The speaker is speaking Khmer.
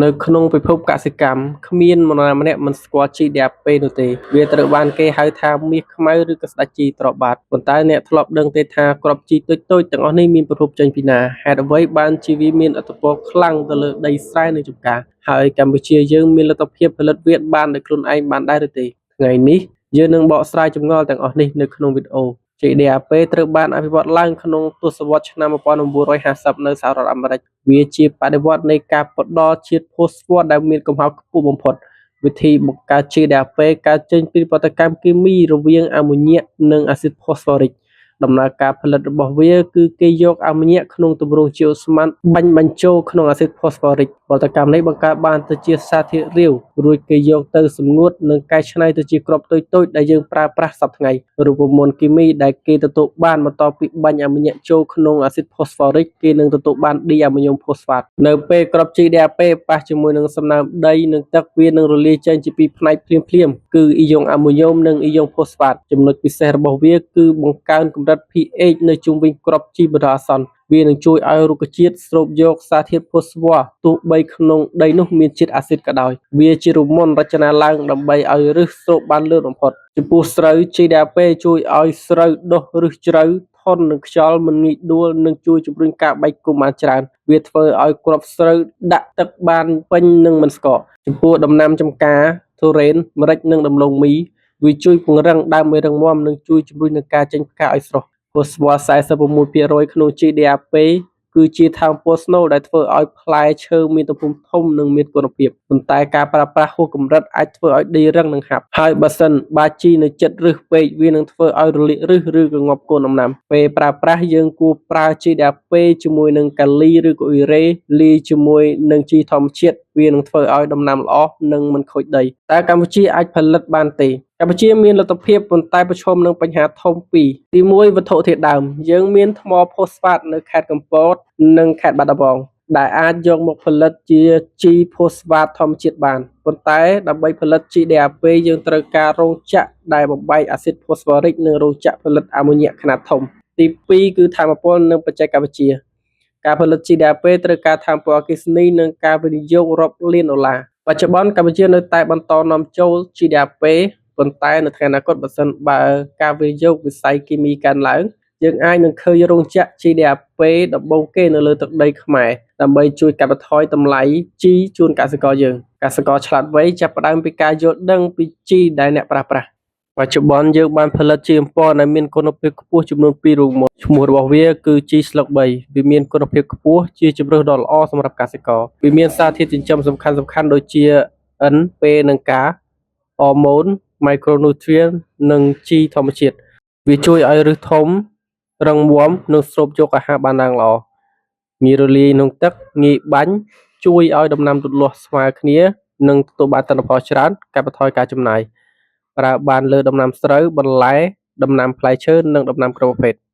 នៅក្នុងពិភពកសិកម្ម គ្មាននរណាម្នាក់មិនស្គាល់ជី DAP នោះទេ វាត្រូវបានគេហៅថាមាសខ្មៅឬក៏ស្តេចជីទ្រព្យបាត ប៉ុន្តែអ្នកធ្លាប់ដឹងទេថាគ្រាប់ជីតូចៗទាំងអស់នេះមានប្រភពចេញពីណា ហេតុអ្វីបានជាវាមានឥទ្ធិពលខ្លាំងទៅលើដីស្រែនិងចម្ការ ហើយកម្ពុជាយើងមានលទ្ធភាពផលិតវាបានដោយខ្លួនឯងបានដែរឬទេ ថ្ងៃនេះយើងនឹងបកស្រាយចម្ងល់ទាំងអស់នេះនៅក្នុងវីដេអូ ជី DAP ត្រូវបានអភិវឌ្ឍឡើងក្នុងទសវត្សរ៍ឆ្នាំ1950នៅសហរដ្ឋអាមេរិក វាជាបដិវត្តន៍នៃការផ្ដល់ជាតិផូស្វ័រដែលមានកំហិតខ្ពស់បំផុត វិធីបង្កើតជី DAP កើតចេញពីប្រតិកម្មគីមីរវាងអាម៉ូញ៉ាកនិងអាស៊ីតផូស្វ័រិក ដំណើរការផលិតរបស់វាគឺគេយកអាម៉ូញ៉ាកក្នុងទម្រង់ជាឧស្ម័នបាញ់បញ្ចូលក្នុងអាស៊ីតផូស្វ័រិក ប្រតិកម្មនេះបង្កើតបានទៅជាសារធាតុរាវ រួចគេយកទៅសម្ងួតនិងកែច្នៃទៅជាគ្រាប់តូចៗដែលយើងប្រើប្រាស់សព្វថ្ងៃ រូបមន្តគីមីដែលគេទទួលបានបន្ទាប់ពីបាញ់អាម៉ូញ៉ាកចូលក្នុងអាស៊ីតផូស្វ័រិកគេនឹងទទួលបានឌីអាម៉ូញ៉ូមផូស្វាត នៅពេលគ្រាប់ជី DAP ប៉ះជាមួយនឹងសំណើមដីនិងទឹកវានឹងរលាយចេញជាពីរផ្នែកភ្លាមៗគឺអ៊ីយ៉ុងអាម៉ូញ៉ូមនិងអ៊ីយ៉ុងផូស្វាត ចំណុចពិសេសរបស់វាគឺបង្កើនកម្រិត pH នៅជុំវិញគ្រាប់ជីបណ្ដោះអាសន្ន វានឹងជួយឲ្យរុក្ខជាតិស្រូបយកសារធាតុផូស្វ័រទោះបីក្នុងដីនោះមានជាតិអាស៊ីតក៏ដោយ វាជារូបមន្តរចនាឡើងដើម្បីឲ្យឫសស្រូបបានលឿនបំផុត ចំពោះស្រូវ ជី DAP ជួយឲ្យស្រូវដុះឫសជ្រៅ ធន់នឹងខ្យល់ មិនងាយដួល និងជួយជំរុញការបែកគុម្ពបានច្រើន វាធ្វើឲ្យគ្រាប់ស្រូវដាក់ទឹកបានពេញនិងមិនស្កក ចំពោះដំណាំចម្ការ ទុរេន ម្រេច និងដំឡូងមី វាជួយពង្រឹងដើមឲ្យរឹងមាំ និងជួយជំរុញការចេញផ្កាឲ្យស្រស់ ផូស្វ័រ46%ក្នុងជី DAP គឺជាថាមពលស្នូលដែលធ្វើឲ្យផ្លែឈើមានទំហំធំនិងមានគុណភាព ប៉ុន្តែការប្រើប្រាស់ហួសកម្រិតអាចធ្វើឲ្យដីរឹងនិងហាប់ ហើយបើសិនបើជីនៅជិតឫសពេកវានឹងធ្វើឲ្យរលាកឫសឬក៏ងាប់កូនដំណាំ ពេលប្រើប្រាស់យើងគួរប្រើជី DAP ជាមួយនឹងកាលីឬក៏អ៊ុយរ៉េលាយជាមួយនឹងជីធម្មជាតិវានឹងធ្វើឲ្យដំណាំល្អនិងមិនខូចដី តើកម្ពុជាអាចផលិតបានទេ កម្ពុជាមានលទ្ធភាពប៉ុន្តែប្រឈមនឹងបញ្ហាធំពីរទីមួយវត្ថុធាតុដើម យើងមានថ្មផូស្វាតនៅខេត្តកំពតនិងខេត្តបាត់ដំបង ដែលអាចយកមកផលិតជាជីផូស្វាតធម្មជាតិបាន ប៉ុន្តែដើម្បីផលិតជី DAP យើងត្រូវការរោងចក្រដែលបំបែកអាស៊ីតផូស្វ័រិកនិងរោងចក្រផលិតអាម៉ូញ៉ាកខ្នាតធំ ទីពីរគឺថាមពលនិងបច្ចេកវិទ្យា ការផលិតជី DAP ត្រូវការថាមពលអគ្គិសនីនិងការវិនិយោគរាប់លានដុល្លារ បច្ចុប្បន្នកម្ពុជានៅតែបន្តនាំចូលជី DAP ប៉ុន្តែនៅថ្ងៃអនាគតប្រសិនបើការវិនិយោគវិស័យគីមីកើនឡើង យើងអាចនឹងឃើញរោងចក្រជី DAP ដំបូងគេនៅលើទឹកដីខ្មែរដើម្បីជួយកាត់បន្ថយតម្លៃជីជូនកសិករយើង កសិករឆ្លាតវៃចាប់ផ្ដើមពីការយល់ដឹងពីជីដែលអ្នកប្រើប្រាស់ បច្ចុប្បន្នយើងបានផលិតជីអម្ពិលដែលមានគុណភាពខ្ពស់ចំនួនពីររូបមន្តឈ្មោះរបស់វាគឺជីស្លឹកបីវាមានគុណភាពខ្ពស់ជាជម្រើសដ៏ល្អសម្រាប់កសិករវាមានសារធាតុចិញ្ចឹមសំខាន់ៗដូចជា N P និង K អរម៉ូន មីក្រូនូទ្រីន និងជីធម្មជាតិវាជួយឲ្យឫសធំរឹងមាំនិងស្រូបយកអាហារបានយ៉ាងល្អងាយរលាយក្នុងទឹកងាយបាញ់ជួយឲ្យដំណាំលូតលាស់ស្មើគ្នានិងទទួលបានទិន្នផលច្រើនកាត់បន្ថយការចំណាយ ប្រើបានលើដំណាំស្រូវ បន្លែ ដំណាំផ្លែឈើ និងដំណាំគ្រប់ប្រភេទ។